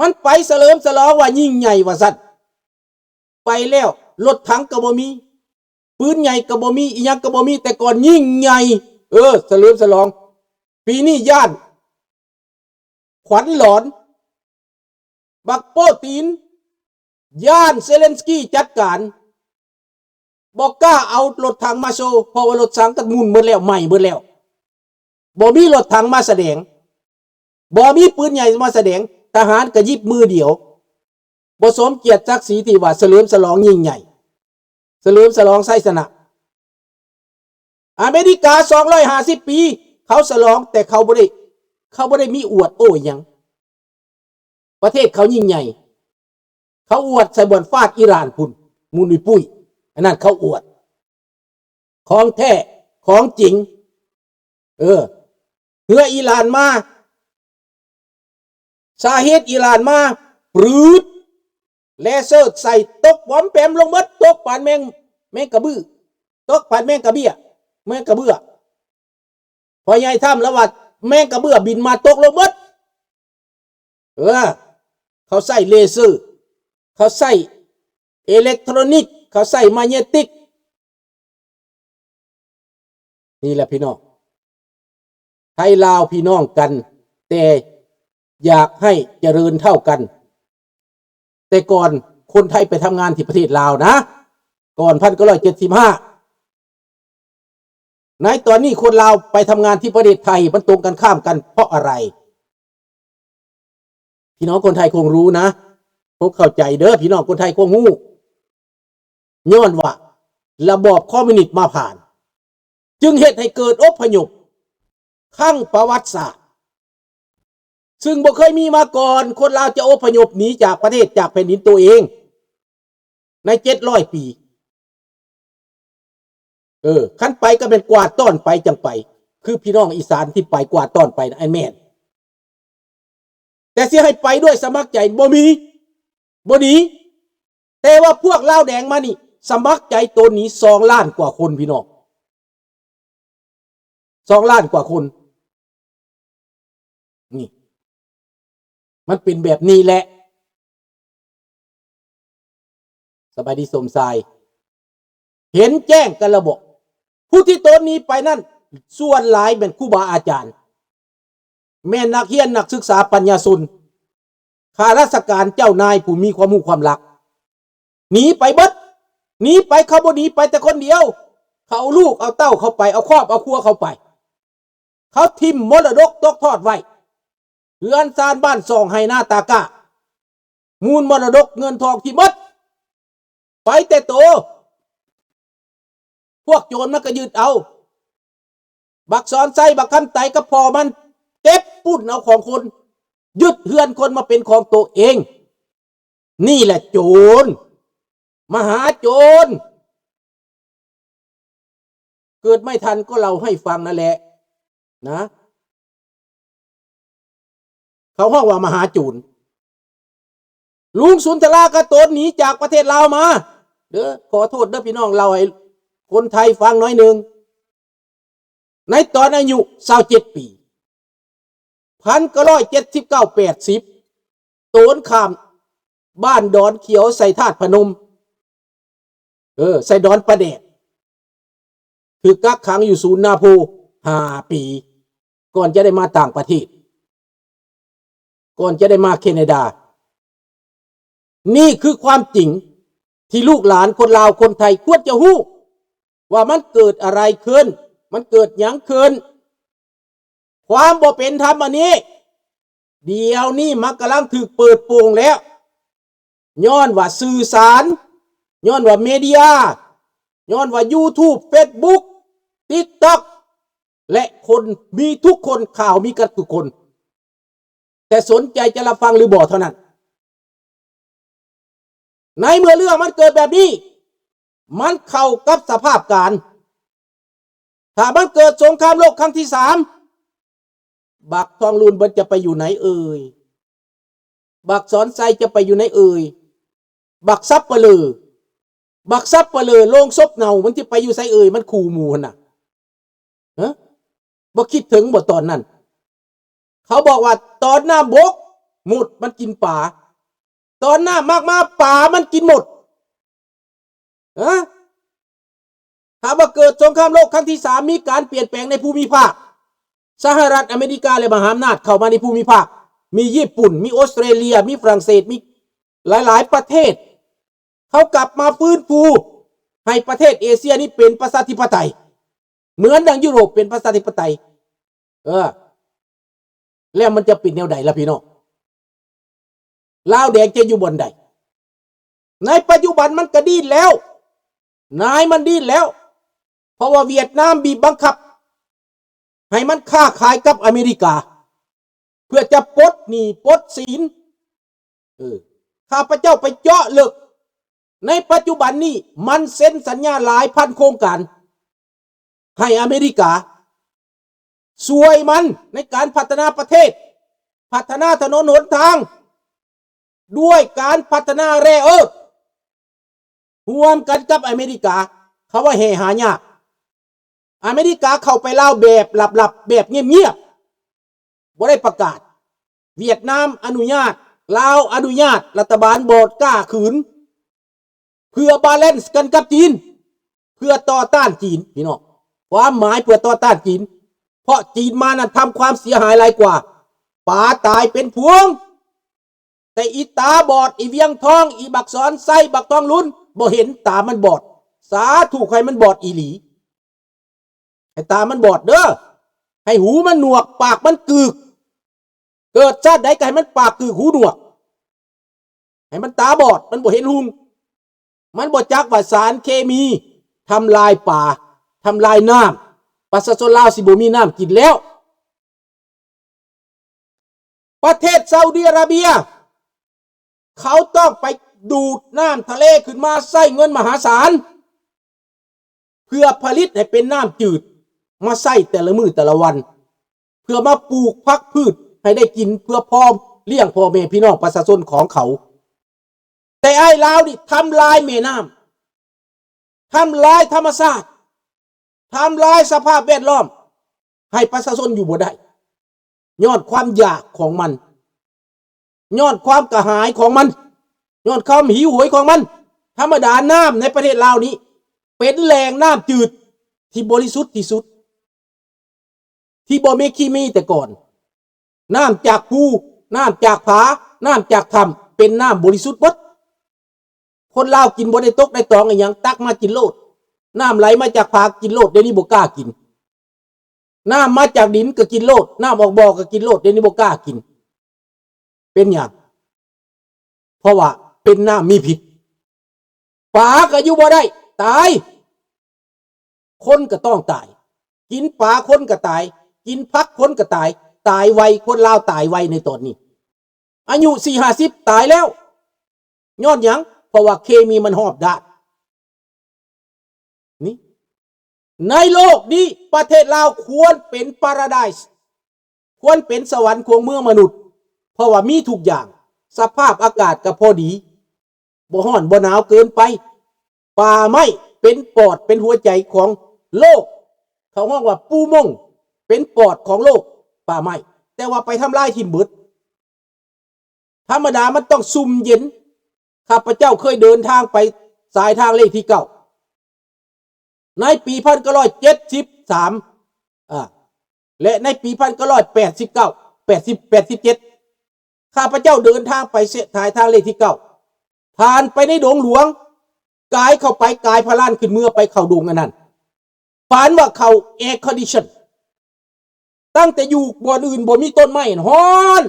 ມັນໄປສະເຫຼີມສະຫຼອງວ່າຍິ່ງໃຫຍ່ວ່າຊັ້ນ. ໄປແລ້ວ ລົດຖັງກໍບໍ່ມີ, ປືນໃຫຍ່ກໍບໍ່ມີ, ອີ່ຫຍັງກໍບໍ່ມີ, ແຕ່ກ່ອນຍິ່ງໃຫຍ່ ເອີ ສະເຫຼີມສະຫຼອງ. ປີນີ້ຢ້ານ ຂວັນຫຼອນ ບັກໂປ້ຕີນ ຢ້ານເຊເລັນສກີຈັດການ ບໍ່ກ້າເອົາລົດຖັງມາໂຊ ເພາະວ່າລົດຖັງກໍໝຸ່ນໝົດແລ້ວ ໄໝ້ໝົດແລ້ວ. ບໍ່ມີລົດຖັງມາສະແດງ ບໍ່ມີປືນໃຫຍ່ມາສະແດງ ທະຫານກະຢິບມືດຽວ. ບໍ່ສົມກຽດສັກສີທີ່ວ່າສະເຫຼີມສະຫຼອງຍິ່ງໃຫຍ່ ສະເຫຼີມສະຫຼອງໄຊຊະນະ. ອາເມລິກາສອງຮ້ອຍຫ້າສິບປີ ເຂົາສະຫຼອງ ແຕ່ເຂົາບໍ່ໄດ້ ເຂົາບໍ່ໄດ້ມີອວດໂອ້ຫຍັງ. ປະເທດເຂົາຍິ່ງໃຫຍ່ ເຂົາອວດໃສ່ບ່ອນຟາດອີຣານພຸ້ນ ໝູນອຸຍປຸ້ຍ ອັນນັ້ນເຂົາອວດ ຂອງແທ້ຂອງຈິງ. ເອີ ເຮືອອີຣານມາ ຊາເຮດອີຣານມາ ປຶດ ເລເຊີໃສ່ ຕົກບອມແປມລົງໝົດ ຕົກປານແມງ ແມງກະບື ຕົກປານແມງກະເບ້ຍ ແມງກະເບ້ຍ. ພໍ່ໃຫຍ່ທຳລາວວ່າ ແມງກະເບ້ຍບິນມາຕົກລົງໝົດ. ເອີ ເຂົາໃຊ້ເລເຊີ ເຂົາໃຊ້ເອເລັກໂທຣນິກ ເຂົາໃຊ້ມາເຍຕິກ. ນີ້ແຫຼະພີ່ນ້ອງ ໄທລາວພີ່ນ້ອງກັນ ແຕ່ຢາກໃຫ້ຈະເລີນເທົ່າກັນ. ແຕ່ກ່ອນຄົນໄທໄປທຳງານທີ່ປະເທດລາວນະ ກ່ອນພັນເກົ້າຮ້ອຍເຈັດສິບຫ້າ ໃນຕອນນີ້ຄົນລາວໄປທຳງານທີ່ປະເທດໄທ ມັນຕົງກັນຂ້າມກັນເພາະອະໄລ? ພີ່ນ້ອງຄົນໄທຄົງຮູ້ນະ ຄົງເຂົ້າໃຈເດີ ພີ່ນ້ອງຄົນໄທຄົງຮູ້. ຍ້ອນວ່າລະບອບຄອມມິວນິດມາຜ່ານ ຈຶ່ງເຮັດໃຫ້ເກີດອົບພະຍົບຄັ້ງປະຫວັດສາດ ຊຶ່ງບໍ່ເຄີຍມີມາກ່ອນ ຄົນລາວຈະອົບພະຍົບໜີຈາກປະເທດ ຈາກແຜ່ນດິນໂຕເອງ ໃນເຈັດຮ້ອຍປີ. ເອີ ຄັນໄປກໍແມ່ນກວາດຕ້ອນໄປຈັ່ງໄປ ຄືພີ່ນ້ອງອີສານທີ່ໄປກວາດຕ້ອນໄປນະ ອັນແມ່ນ. ແຕ່ຊິໃຫ້ໄປດ້ວຍສະໝັກໃຈ ບໍ່ມີ ບໍ່ໜີ. ແຕ່ວ່າພວກລາວແດງມານີ້ ສະໝັກໃຈໂຕນໜີ ສອງລ້ານກວ່າຄົນ ພີ່ນ້ອງ ສອງລ້ານກວ່າຄົນ. ນີ້ ມັນເປັນແບບນີ້ແຫຼະ. ສະບາຍດີສົມຊາຍ ເຫັນແຈ້ງກັນລະບໍ? ຜູ້ທີ່ໂຕນໜີໄປນັ້ນ ສ່ວນຫຼາຍແມ່ນຄູບາອາຈານ ແມ່ນນັກຮຽນນັກສຶກສາປັນຍາຊົນ ຂ້າລາຊະການເຈົ້ານາຍຜູ້ມີຄວາມຮູ້ຄວາມລັກ ໜີໄປເບິດ. ໜີໄປ ເຂົາບໍ່ໜີໄປແຕ່ຄົນດຽວ ເຂົາເອົາລູກເອົາເຕົ້າເຂົ້າໄປ ເອົາຄອບເອົາຄົວເຂົ້າໄປ. ເຂົາຖິ້ມມໍລະດົກຕົກທອດໄວ້ ເຮືອນຊານບ້ານຊ່ອງໄຮ່ນາຕາກ້າ ມູນມໍລະດົກເງິນທອງທີ່ໝົດ ໄປແຕ່ໂຕ ພວກໂຈນມັນກໍຍຶດເອົາ. ບັກສອນໄຊ ບັກຄຳໄຕກັບພໍ່ມັນ ເກັບປຸ້ນເອົາຂອງຄົນ ຍຶດເຮືອນຄົນມາເປັນຂອງໂຕເອງ. ນີ້ແຫຼະໂຈນ ມະຫາໂຈນ. ເກີດໄມ່ທັນກໍເລົ່າໃຫ້ຟັງນັ້ນແຫຼະນະ. ເຂົາຮ້ອງວ່າມະຫາໂຈນ. ລຸງສຸນທະລາກະໂຕນໜີຈາກປະເທດລາວມາເດີ. ຂໍໂທດເດີພີ່ນ້ອງ ເລົ່າໃຫ້ຄົນໄທຟັງໜ້ອຍໜຶ່ງ. ໃນຕອນອາຍຸຊາວເຈັດປີ ພັນເກົ້າຮ້ອຍເຈັດສິບເກົ້າ ແປດສິບ ໂຕນຂ້າມບ້ານດອນຂຽວໃສ່ທາດພະນົມ ເອີ ໃສ່ດອນປາແດກ ຖືກກັກຂັງຢູ່ສູນນາໂພຫ້າປີ ກ່ອນຈະໄດ້ມາຕ່າງປະເທດ ກ່ອນຈະໄດ້ມາແຄນາດາ. ນີ້ຄືຄວາມຈິງທີ່ລູກຫຼານຄົນລາວຄົນໄທຄວນຈະຮູ້ວ່າມັນເກີດອະໄລຂຶ້ນ ມັນເກີດຫຍັງຂຶ້ນ. ຄວາມບໍ່ເປັນທຳອັນນີ້ ດຽວນີ້ມັນກຳລັງຖືກເປີດໂປງແລ້ວ ຍ້ອນວ່າສື່ສານ ຍ້ອນວ່າເມເດຍ ຍ້ອນວ່າຢູທູບ ເຟສບຸກ ຕິກຕັອກ ແລະ ຄົນມີທຸກຄົນ ຂ່າວມີກັນທຸກຄົນ ແຕ່ສົນໃຈຈະຮັບຟັງຫຼືບໍ່ເທົ່ານັ້ນ. ໃນເມື່ອເລື່ອງມັນເກີດແບບນີ້ ມັນເຂົ້າກັບສະພາບການ. ຖ້າມັນເກີດສົງຄາມໂລກຄັ້ງທີສາມ ບັກທອງລຸນເພິ່ນຈະໄປຢູ່ໃນເອີຍ? ບັກສອນໄຊຈະໄປຢູ່ໃນເອີຍ? ບັກສັບປະເຫຼີ ບັກສັບປະເຫຼີໂລງສົບເນົ່າ ມັນຊິໄປຢູ່ໃສເອີຍ? ມັນຂູ່ໝູ່ຫັ້ນນະ. ຮະ? ບໍ່ຄິດເຖິງບໍ່ຕອນນັ້ນ? ເຂົາບອກວ່າຕອນນ້ຳບົກ ໝົດມັນກິນປາ. ຕອນນ້ຳມັກມາ ປາມັນກິນໝົດ. ຮະ? ຖ້າວ່າເກີດສົງຄາມໂລກຄັ້ງທີສາມ ມີການປ່ຽນແປງໃນພູມິພາກ ສະຫະລັດອາເມລິກາ ແລະ ມະຫາອຳນາດເຂົ້າມາໃນພູມິພາກ ມີຍີ່ປຸ່ນ ມີອົດສະຕຣາເລຍ ມີຝຣັ່ງເສດ ມີຫຼາຍໆປະເທດ ເຂົາກັບມາຟື້ນຟູໃຫ້ປະເທດເອເຊຍນີ້ເປັນປະຊາທິປະໄຕ ເໝືອນດັ່ງຢູໂຣບເປັນປະຊາທິປະໄຕ. ເອີ ແລ້ວມັນຈະເປັນແນວໃດລະພີ່ນ້ອງ? ລາວແດງຈະຢູ່ບ່ອນໃດ? ໃນປັດຈຸບັນມັນກະດີ້ນແລ້ວ ນາຍມັນດີ້ນແລ້ວ ເພາະວ່າຫວຽດນາມບີບບັງຄັບໃຫ້ມັນຄ້າຂາຍກັບອາເມລິກາ ເພື່ອຈະປົດໜີ້ປົດສິນ. ເອີ ຂ້າພະເຈົ້າໄປເຈາະເລິກ ໃນປັດຈຸບັນນີ້ມັນເຊັນສັນຍາຫຼາຍພັນໂຄງການ ໃຫ້ອາເມລິກາ ຊ່ວຍມັນໃນການພັດທະນາປະເທດ, ພັດທະນາຖະໜົນຫົນທາງ, ດ້ວຍການພັດທະນາແຣເອີດ ຮ່ວມກັນກັບອາເມລິກາ. ເຂົາວ່າແຮ່ຫາຍາກ. ອາເມລິກາເຂົ້າໄປລາວແບບລັບໆ ແບບງຽບໆ ບໍ່ໄດ້ປະກາດ. ຫວຽດນາມອະນຸຍາດ, ລາວອະນຸຍາດ, ລັດຖະບານບໍ່ກ້າຂືນ ເພື່ອບາແລນກັນກັບຈີນ, ເພື່ອຕໍ່ຕ້ານຈີນ ພີ່ນ້ອງ. ຄວາມໝາຍເພື່ອຕໍ່ຕ້ານຈີນ ເພາະຈີນມານັ້ນທຳຄວາມເສຍຫາຍຫຼາຍກວ່າ, ປາຕາຍເປັນພວງ. ແຕ່ອີຕາບອດ, ອີວຽງທອງ, ອີບັກສອນໄຊ, ບັກທອງລຸນ ບໍ່ເຫັນ, ຕາມັນບອດ. ສາທຸ ໃຫ້ມັນບອດອີ່ຫຼີ. ໃຫ້ຕາມັນບອດເດີ້, ໃຫ້ຫູມັນໜວກ, ປາກມັນກືກ. ເກີດຊາດໃດກໍໃຫ້ມັນປາກກືກຫູໜວກ, ໃຫ້ມັນຕາບອດ, ມັນບໍ່ເຫັນຮຸ່ງ, ມັນບໍ່ຈັກວ່າສານເຄມີທຳລາຍປາ, ທຳລາຍນ້ຳ, ປະຊາຊົນລາວຊິບໍ່ມີນ້ຳກິນແລ້ວ. ປະເທດຊາອຸດີອາຣາເບຍ ເຂົາຕ້ອງໄປດູດນ້ຳທະເລຂຶ້ນມາ, ໃຊ້ເງິນມະຫາສານ ເພື່ອຜະລິດໃຫ້ເປັນນ້ຳຈືດ ມາໃຊ້ແຕ່ລະມື້ແຕ່ລະວັນ, ເພື່ອມາປູກຜັກພືດໃຫ້ໄດ້ກິນ ເພື່ອພໍລ້ຽງພໍ່ແມ່ພີ່ນ້ອງປະຊາຊົນຂອງເຂົາ. ແຕ່ອ້າຍລາວນີ້ທຳລາຍແມ່ນ້ຳ, ທຳລາຍທຳມະຊາດ, ທຳລາຍສະພາບແວດລ້ອມ ໃຫ້ປະຊາຊົນຢູ່ບໍ່ໄດ້ ຍ້ອນຄວາມຢາກຂອງມັນ, ຍ້ອນຄວາມກະຫາຍຂອງມັນ, ຍ້ອນຄວາມຫິວໂຫຍຂອງມັນ. ທຳມະດານ້ຳໃນປະເທດລາວນີ້ ເປັນແຫຼ່ງນ້ຳຈືດທີ່ບໍລິສຸດທີ່ສຸດ, ທີ່ບໍ່ມີເຄມີແຕ່ກ່ອນ. ນ້ຳຈາກພູ, ນ້ຳຈາກຜາ, ນ້ຳຈາກຖ້ຳ ເປັນນ້ຳບໍລິສຸດເບິດ. ຄົນລາວກິນບໍ່ໄດ້ຕົກໄດ້ຕອງອີ່ຫຍັງ, ຕັກມາກິນໂລດ. ນ້ຳໄຫຼມາຈາກຜາ ກິນໂລດ, ດຽວນີ້ບໍ່ກ້າກິນ. ນ້ຳມາຈາກດິນກໍກິນໂລດ, ນ້ຳອອກບໍ່ກໍກິນໂລດ, ດຽວນີ້ບໍ່ກ້າກິນ. ເປັນຫຍັງ? ເພາະວ່າເປັນນ້ຳມີພິດ. ປາກໍຢູ່ບໍ່ໄດ້, ຕາຍ. ຄົນກໍຕ້ອງຕາຍ. ກິນປາຄົນກໍຕາຍ, ກິນຜັກຄົນກໍຕາຍ. ຕາຍໄວ, ຄົນລາວຕາຍໄວໃນຕອນນີ້. ອາຍຸສີ່ຫ້າສິບຕາຍແລ້ວ. ຍ້ອນຫຍັງ? ເພາະວ່າເຄມີມັນຮອບດ້ານ. ນີ້ ໃນໂລກນີ້ ປະເທດລາວຄວນເປັນປາຣາໄດສ໌, ຄວນເປັນສະຫວັນຂອງເມືອງມະນຸດ, ເພາະວ່າມີທຸກຢ່າງ, ສະພາບອາກາດກໍພໍດີ, ບໍ່ຮ້ອນບໍ່ໜາວເກີນໄປ. ປ່າໄມ້ເປັນປອດເປັນຫົວໃຈຂອງໂລກ, ເຂົາຮ້ອງວ່າປູມົງ ເປັນປອດຂອງໂລກ, ປ່າໄມ້, ແຕ່ວ່າໄປທຳລາຍຖິ້ມເບິດ. ທຳມະດາມັນຕ້ອງຊຸ່ມເຢັນ. ຂ້າພະເຈົ້າເຄີຍເດີນທາງໄປສາຍທາງເລກທີເກົ້າ ໃນປີພັນເກົ້າຮ້ອຍເຈັດສິບສາມ ອາ ແລະ ໃນປີພັນເກົ້າຮ້ອຍແປດສິບເກົ້າ ແປດສິບ ແປດສິບເຈັດ ຂ້າພະເຈົ້າເດີນທາງໄປເສັ້ນສາຍທາງເລກທີເກົ້າ ຜ່ານໄປໃນດົງຫຼວງ, ກາຍເຂົ້າໄປ, ກາຍພະລານຂຶ້ນເມືອໄປເຂົ້າດົງອັນນັ້ນ. ຝັນວ່າເຂົ້າແອຄອນດິຊັນ. ຕັ້ງແຕ່ຢູ່ບ່ອນອື່ນບໍ່ມີຕົ້ນໄມ້ຫັ້ນຮ້ອນ,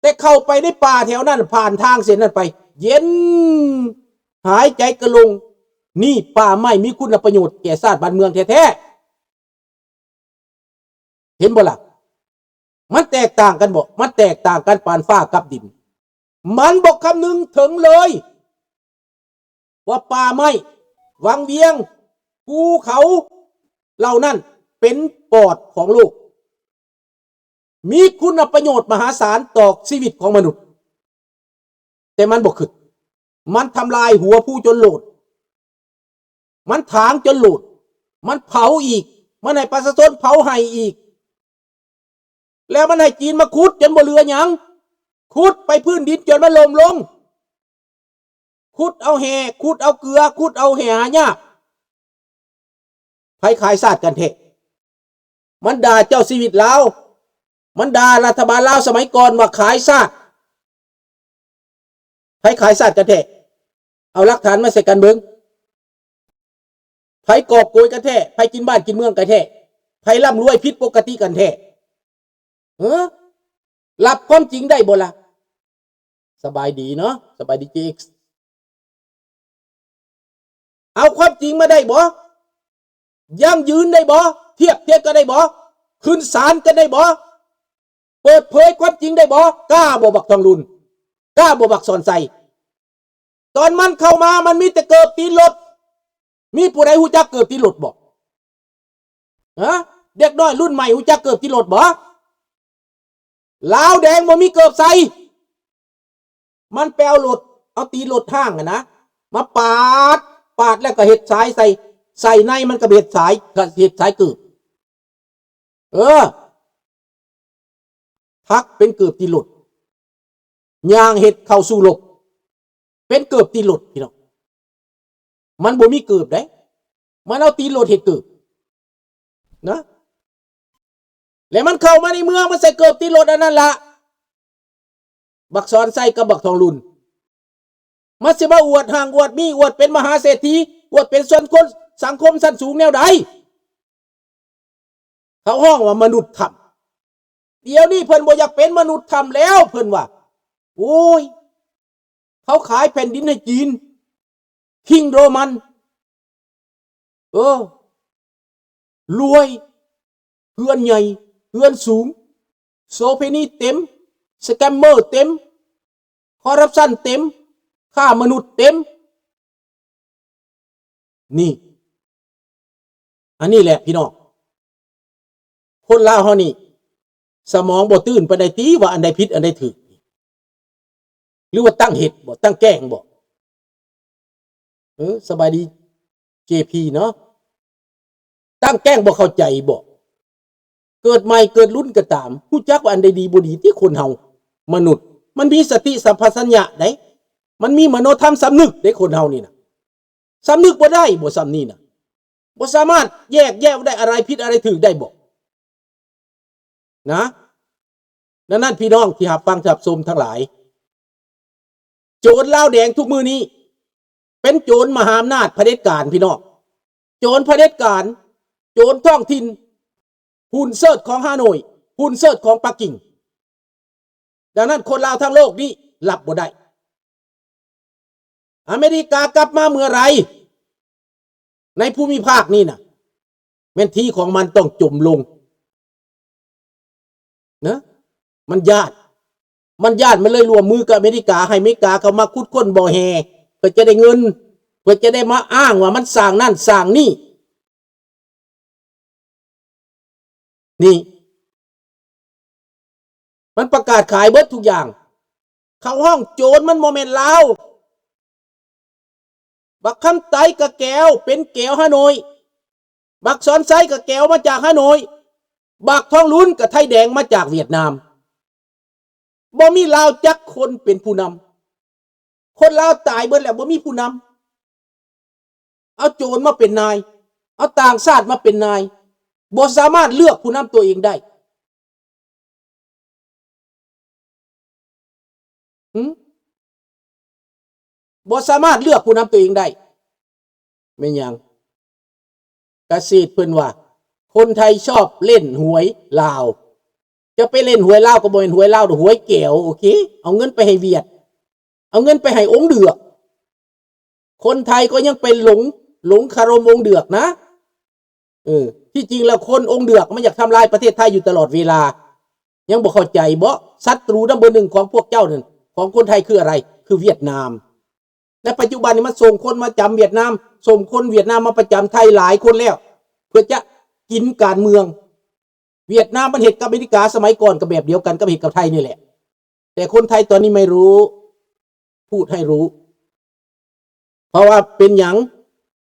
ແຕ່ເຂົ້າໄປໃນປ່າແຖວນັ້ນ, ຜ່ານທາງເສັ້ນນັ້ນໄປ, ເຢັນ, ຫາຍໃຈກະລົງ. ນີ້ປ່າໄມ້ມີຄຸນນະປະໂຫຍດແກ່ຊາດບ້ານເມືອງແທ້ໆ. ເຫັນບໍ່ລະ? ມັນແຕກຕ່າງກັນບໍ່? ມັນແຕກຕ່າງກັນປານຟ້າກັບດິນ. ມັນບໍ່ຄຳນຶງເຖິງເລີຍວ່າປ່າໄມ້, ວັງວຽງ, ພູເຂົາເຫຼົ່ານັ້ນເປັນປອດຂອງໂລກ, ມີຄຸນນະປະໂຫຍດມະຫາສານຕໍ່ຊີວິດຂອງມະນຸດ. ແຕ່ມັນບໍ່ຄິດ, ມັນທຳລາຍຫົວພູຈົນໂຫຼດ, ມັນຖາງຈົນໂຫຼດ, ມັນເຜົາອີກ, ມັນໃຫ້ປະຊາຊົນເຜົາໄຮ່ອີກ, ແລ້ວມັນໃຫ້ຈີນມາຂຸດຈົນບໍ່ເຫຼືອຫຍັງ. ຂຸດໄປພື້ນດິນຈົນມັນຫຼົ່ມລົງ. ຂຸດເອົາແຮ່, ຂຸດເອົາເກືອ, ຂຸດເອົາແຮ່ຫາຍາກ. ໃຜຂາຍຊາດກັນແທ້? ມັນດ່າເຈົ້າຊີວິດລາວ, ມັນດ່າລັດຖະບານລາວສະໄໝກ່ອນວ່າຂາຍຊາດ. ໃຜຂາຍຊາດກັນແທ້? ເອົາຫຼັກຖານມາໃສ່ກັນເບິ່ງ. ໃຜກອບໂກຍກັນແທ້? ໃຜກິນບ້ານກິນເມືອງກັນແທ້? ໃຜລ່ຳລວຍຜິດປົກກະຕິກັນແທ້? ເອີ ລັບຄວາມຈິງໄດ້ບໍ່ລະ? ສະບາຍດີເນາະ, ສະບາຍດີ ເຈເອັກ. ເອົາຄວາມຈິງມາໄດ້ບໍ່? ຢັ້ງຢືນໄດ້ບໍ່? ທຽບທຽງກັນໄດ້ບໍ່? ຂຶ້ນສານກັນໄດ້ບໍ່? ເປີດເຜີຍຄວາມຈິງໄດ້ບໍ່? ກ້າບໍ່ບັກທອງລຸນ? ກ້າບໍ່ບັກສອນໄຊ? ຕອນມັນເຂົ້າມາມັນມີແຕ່ເກີບຕີນລົດ. ມີຜູ້ໃດຮູ້ຈັກເກີບຕີນລົດບໍ່? ຮະ? ເດັກນ້ອຍລຸ້ນໃໝ່ຮູ້ຈັກເກີບຕີນລົດບໍ່? ລາວແດງບໍ່ມີເກີບໃສ່. ມັນໄປເອົາລົດ, ເອົາຕີນລົດຮ້າງຫັ້ນນະ ມາປາດ, ປາດແລ້ວກໍເຮັດສາຍໃສ່, ໃສ່ໃນມັນກໍເຮັດສາຍ, ກໍເຮັດສາຍເກີບ. ເອີ ທັກເປັນເກີບຕີນລົດ, ຍ່າງເຮັດເຂົ້າສູ່ລົບ, ເປັນເກີບຕີນລົດ ພີ່ນ້ອງ. ມັນບໍ່ມີເກີບເດ້, ມັນເອົາຕີນລົດເຮັດເກີບນະ. ແລ້ວມັນເຂົ້າມາໃນເມືອງ, ມັນໃສ່ເກີບຕີນລົດອັນນັ້ນລະ, ບັກສອນໄຊກັບບັກທອງລຸນ. ມັນຊິມາອວດຮັ່ງອວດມີ, ອວດເປັນມະຫາເສດຖີ, ອວດເປັນສ່ວນຄົນສັງຄົມຊັ້ນສູງແນວໃດ? ເຂົາຮ້ອງວ່າມະນຸດຖ້ຳ. ດຽວນີ້ເພິ່ນບໍ່ຢາກເປັນມະນຸດຖ້ຳແລ້ວ, ເພິ່ນວ່າ ໂອ້ຍ ເຂົາຂາຍແຜ່ນດິນໃຫ້ຈີນ, ຄິງໂຣມັນ. ເອີ ລວຍ, ເຮືອນໃຫຍ່, ເຮືອນສູງ, ໂສເພນີເຕັມ, ສະແກມເມີເຕັມ, ຄໍຣັບຊັນເຕັມ, ຄ້າມະນຸດເຕັມ. ນີ້ ອັນນີ້ແຫຼະພີ່ນ້ອງ, ຄົນລາວເຮົານີ້ ສະໝອງບໍ່ຕື່ນປານໃດຕິ ວ່າອັນໃດຜິດອັນໃດຖືກ, ຫຼືວ່າຕັ້ງເຮັດບໍ ຕັ້ງແກ້ງບໍ? ເອີ ສະບາຍດີ ເຈພີ ເນາະ. ຕັ້ງແກ້ງບໍ່ເຂົ້າໃຈບໍ? ເກີດໃໝ່ເກີດລຸ້ນກໍຕາມ ຮູ້ຈັກວ່າອັນໃດດີບໍ່ດີຕິ. ຄົນເຮົາມະນຸດມັນມີສະຕິສຳປະຊັນຍະໃດ໋, ມັນມີມະໂນທຳສຳນຶກເດ້ ຄົນເຮົານີ້ນະ. ສຳນຶກບໍ່ໄດ້ບໍ ສ່ຳນີ້ນະ? ບໍ່ສາມາດແຍກແຍະໄດ້ ອະໄລຜິດອະໄລຖືກໄດ້ບໍນະ? ດັ່ງນັ້ນ ພີ່ນ້ອງທີ່ຮັບຟັງຮັບຊົມທັງຫຼາຍ, ໂຈນລາວແດງທຸກມື້ນີ້ ເປັນໂຈນມະຫາອຳນາດຜະເດັດການ ພີ່ນ້ອງ, ໂຈນຜະເດັດການ, ໂຈນທ້ອງຖິ່ນ, ຫຸ່ນເຊີດຂອງຮ່າໂນ້ຍ, ຫຸ່ນເຊີດຂອງປັກກິ່ງ. ດັ່ງນັ້ນ ຄົນລາວທັງໂລກນີ້ຮັບບໍ່ໄດ້. ອາເມລິກາກັບມາເມື່ອໃດໃນພູມິພາກນີ້ນະ ແມ່ນທີ່ຂອງມັນຕ້ອງຈົມລົງນະ. ມັນຢ້ານ, ມັນຢ້ານ, ມັນເລີຍຮ່ວມມືກັບອາເມລິກາ, ໃຫ້ອາເມລິກາເຂົ້າມາຂຸດຄົ້ນບໍ່ແຮ່ ເພື່ອຈະໄດ້ເງິນ, ເພື່ອຈະໄດ້ມາອ້າງວ່າມັນສ້າງນັ້ນສ້າງນີ້. ນີ້ ມັນປະກາດຂາຍເບິດທຸກຢ່າງ. ເຂົາຮ້ອງໂຈນ ມັນບໍ່ແມ່ນລາວ. ບັກຄຳໄຕກະແກວ ເປັນແກວຮ່າໂນ້ຍ, ບັກສອນໄຊກະແກວມາຈາກຮ່າໂນ້ຍ, ບັກທອງລຸນກະໄທແດງມາຈາກຫວຽດນາມ. ບໍ່ມີລາວຈັກຄົນເປັນຜູ້ນຳ. ຄົນລາວຕາຍເບິດແລ້ວ ບໍ່ມີຜູ້ນຳ. ເອົາໂຈນມາເປັນນາຍ, ເອົາຕ່າງຊາດມາເປັນນາຍ, ບໍ່ສາມາດເລືອກຜູ້ນຳຕົວເອງໄດ້. ຫຶ? ບໍ່ສາມາດເລືອກຜູ້ນຳຕົວເອງໄດ້. ແມ່ນຫຍັງ? ກະເສດເພິ່ນວ່າ ຄົນໄທຊອບຫຼິ້ນຫວຍລາວ. ຈະໄປຫຼິ້ນຫວຍລາວກໍບໍ່ແມ່ນຫວຍລາວດອກ, ຫວຍແກວ. ໂອເຄ ເອົາເງິນໄປໃຫ້ຫວຽດ, ເອົາເງິນໄປໃຫ້ອົງເດືອກ. ຄົນໄທກໍຍັງໄປຫຼົງ, ຫຼົງຄາລົມອົງເດືອກນະ. ເອີ ທີ່ຈິງແລ້ວຄົນອົງເດືອກມັນຢາກທຳລາຍປະເທດໄທຢູ່ຕະຫຼອດເວລາ. ຍັງບໍ່ເຂົ້າໃຈບໍ? ສັດຕູນຳເບີໜຶ່ງຂອງພວກເຈົ້ານັ້ນ, ຂອງຄົນໄທຄືອະໄລ? ຄືຫວຽດນາມ. ໃນປັດຈຸບັນນີ້ມັນສົ່ງຄົນມາຈຳຫວຽດນາມ, ສົ່ງຄົນຫວຽດນາມມາປະຈຳໄທຫຼາຍຄົນແລ້ວ ເພື່ອຈະກິນການເມືອງ. ຫວຽດນາມມັນເຮັດກັບອາເມລິກາສະໄໝກ່ອນກໍແບບດຽວກັນກັບເຮັດກັບໄທນີ້ແຫຼະ. ແຕ່ຄົນໄທຕອນນີ້ໄມ່ຮູ້, ພູດໃຫ້ຮູ້. ເພາະວ່າເປັນຫຍັງ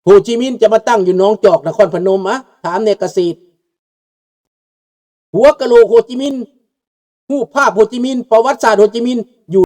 ໂຮຈິມິນຈະມາຕັ້ງຢູ່ໜອງຈອກ ນະຄອນພະນົມ? ອະ ຖາມແດ່ກະເສດ. ຫົວກະໂຫຼກໂຮຈິມິນ ຮູບພາບໂຮຈິມິນ ປະຫວັດສາດໂຮຈິມິນ ຢູ່